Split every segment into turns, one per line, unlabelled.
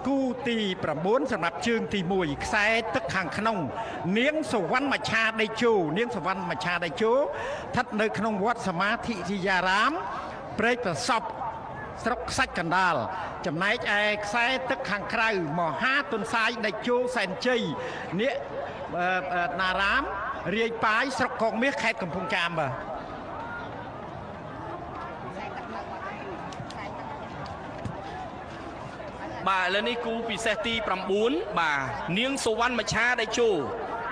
គូទី9សម្រាប់ជើងទី1ខ្សែទឹកខាងក្នុងនាងសុវណ្ណមច្ឆាដេជោនាងសុវណ្ណមច្ឆាដេជោស្ថិតនៅក្នុងវត្តសមាធិរាយារាមព្រែកប្រសពស្រុកខ្សាច់កណ្ដាលចំណែកឯខ្សែទឹកខាងក្រៅមហាទុនសាយដេជោសែនជ័យនាគណារាមរាយប៉ាយស្រុកកងមាសខេត្តកំពង់ចាមបាទ
បាទឥឡូវនេះគូពិសេសទី9បាទនាងសុវណ្ណមច្ឆាដេជោ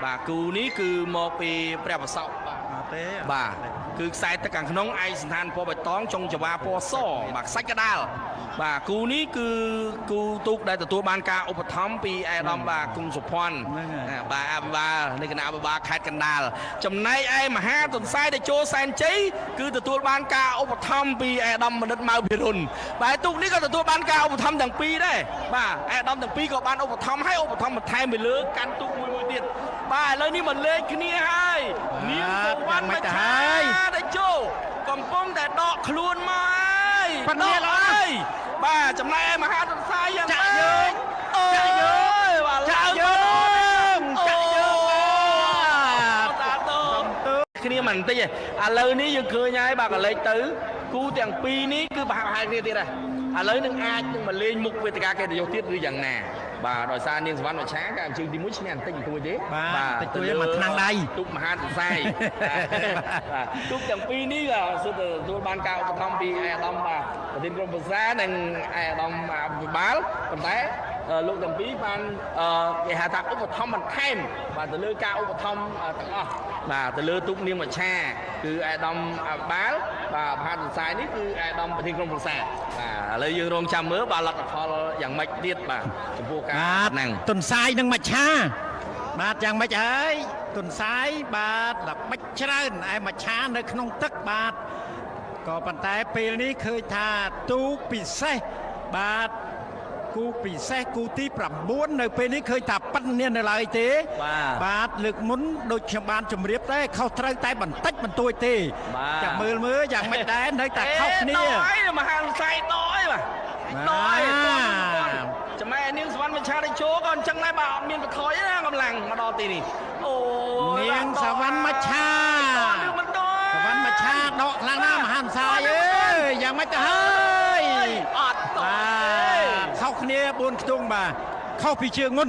បាទគូនេះគឺមកពីព្រះប្រសព
បាទទេ
បាទគឺខ្សែទឹកខាងក្នុងឯកសន្តានពណ៌បៃតងចុងចវាពណ៌សបាទខ្សាច់កដាលបាទគូនេះគឺគូទូកដែលទទួលបានការឧបត្ថម្ភពីឯកឧត្តមបាទគុំសុភ័ណ្ឌបាទអភិបាលនៃគណៈអភិបាលខេត្តកណ្ដាលចំណែកឯមហាទន្សាយតេជោសែនជ័យគឺទទួលបានការឧបត្ថម្ភពីឯកឧត្តមមនិតម៉ៅភិរុនបាទទូកនេះក៏ទទួលបានការឧបត្ថម្ភទាំងពីរដែរបាទឯកឧត្តមទាំងពីរក៏បានឧបត្ថម្ភហើយឧបត្ថម្ភបន្ថែមពីលើកាន់ទូកមួយមួយទៀតបាទឥឡូវនេះមកលេខគ្នាហើយនាងសុវណ្ណមច្ឆាតេជោកំពុងតែដកខ្លួនមកហើយ
ប៉ណ្ណេះល្អណាស់
បាទចំណែកឯមហាទន្សាយយ៉ាង
ចាក់យើងចាក់យើង
បាទ
ចាក់យើងចាក់យើងបាទ
តាតូគ្នាមិនបន្តិចទេឥឡូវនេះយើងឃើញហើយបាទក៏លេខទៅគូទាំងពីរនេះគឺប្រហាក់ប្រហែលគ្នាទៀតដែរឥឡូវនឹងអាចនឹងមកលេងមុខវេទិកាកិត្តិយសទៀតឬយ៉ាងណាបាទដោយសារនាងសវណ្ណមច្ឆាកាលជើងទី1ឈ្នះបន្តិចបន្តួចទេ
បាទតិចតួចមកថ្នាំងដៃ
ទូកមហាទន្សាយបាទទូកទាំងពីរនេះក៏សុទ្ធតែទទួលបានការឧបត្ថម្ភពីឯកឧត្តមបាទប្រធានក្រុមប្រឹក្សានិងឯកឧត្តមអភិបាលប៉ុន្តែលោកទាំងពីរបានគេហៅថាឧបត្ថម្ភបន្ថែមបាទទៅលើការឧបត្ថម្ភទាំងអស់បាទទៅលើទូកនាងមច្ឆាគឺឯកឧត្តមអភិបាលបាទមហាទន្សាយនេះគឺឯកឧត្តមប្រធានក្រុមប្រឹក្សាបាទឥឡូវយើងរងចាំមើលបាទលទ្ធផលយ៉ាងម៉េចទៀតបាទចំពោះការ
បាទ
ហ្នឹង
ទុនសាយនិងមច្ឆាបាទយ៉ាងម៉េចហើយទុនសាយបាទល្បិចច្រើនឯមច្ឆានៅក្នុងទឹកបាទក៏ប៉ុន្តែពេលនេះឃើញថាទូកពិសេសបាទគូពិសេសគូទី9នៅពេលនេះឃើញថាប៉ិននេះនៅឡើយទេ
បាទ
បាទលើកមុនដូចខ្ញុំបានជម្រាបដែរខុសត្រូវតែបន្តិចបន្តួចទេ
បាទ
ចាំមើលមើលយ៉ាងម៉េចដែរនៅតែខុសគ្នា
ដកហើយមហាវិស័យដកហើយបាទដកហើយចំណែកនាងសវណ្ណមច្ឆាតេជោក៏អញ្ចឹងដែរបាទអត់មានបន្ថយទេណាកម្លាំងមកដល់ទីនេះអូ
នាងសវណ្ណមច្ឆា
ដកមិនដក
សវណ្ណមច្ឆាដកខ្លាំងណាស់មហាវិស័យអើយយ៉ាងម៉េចទៅហើយ
អត់ដក
បាទខុសគ្នា4ខ្ទង់បាទខុសពីជើងមុន